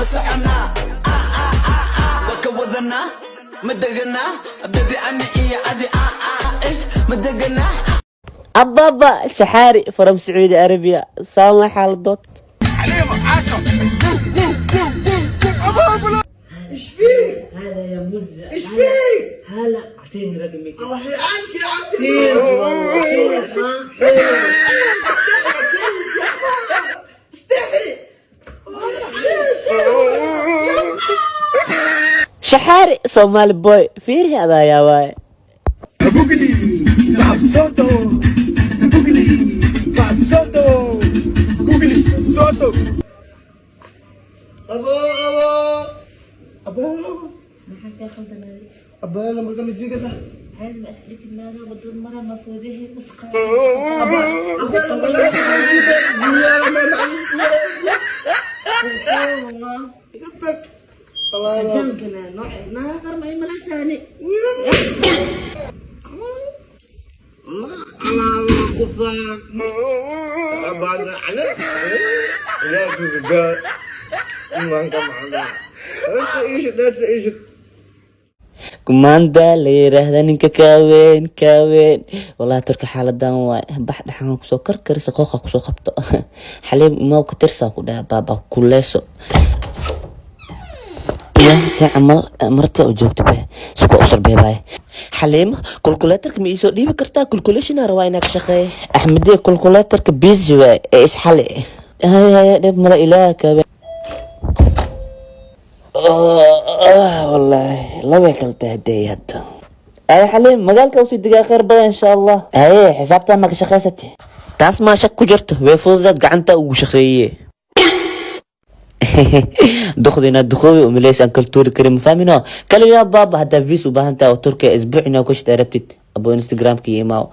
Ma soconaa? Waa ka wadanaa, ma deganaa? Baby, ani iyo adi, ma deganaa? Ababa Shaxaari from Sacuudi Arabiya, saama xaaladood. ايش فيك؟ هذا يا مزة. ايش فيك؟ هلا، اعطيني رقمك. الله يعانك يا عبد. كيف والله، كيف ها؟ استحي. Shaxaari Somali boy, fiiri, adaa yaabaaye. Soto Soto Soto ابو ابو ابو. Maxaa kaa khaldanaaday? ابو لما مزيكا. عادي، ما اسئلتي ماذا بدون مرة ما فوزيه مسقى. ابو سبحان الله. الله. جنكنا نوع ناخر ما يملساني. Kumaanda la yiraahda ninka kaaweyn kaaweyn, wallahi turka xaaladan waay. Bax dhaxan kusoo karkarisa, qooqa kusoo qabto. Xaliim imaa ku tirsaa, ku dhaha baaba kuleeso ya si camal marta u joogta be suka u sarbeebaaye. Xaliimo, calculatorka ma iisoo dhiibi kartaa? Calculationa rabaa inaa ka shaqeeye. Axmediye, calculatorka busy waay ee isxali. Hay hay, dhib mala, ilaah kaaweyn. Wallaahi labay kala tahay hadday hadda. Ay Xaliim, magaalka usii degaa, khayr badan insha Allah. Haye, xisaabtaa ma ka shaqaysatay? Taas maa shak ku jirto, way fududaad, gacanta ugu shaqeeye. Duqda inaad duqoobi umaleysa aan kala tuuri karin, ma fahmino kaligaa. Baaba, haddaa vis u baahan tahay oo Turkiya isbuuc inaa ku shita rabtid, abo Instagramka iyo imaaw.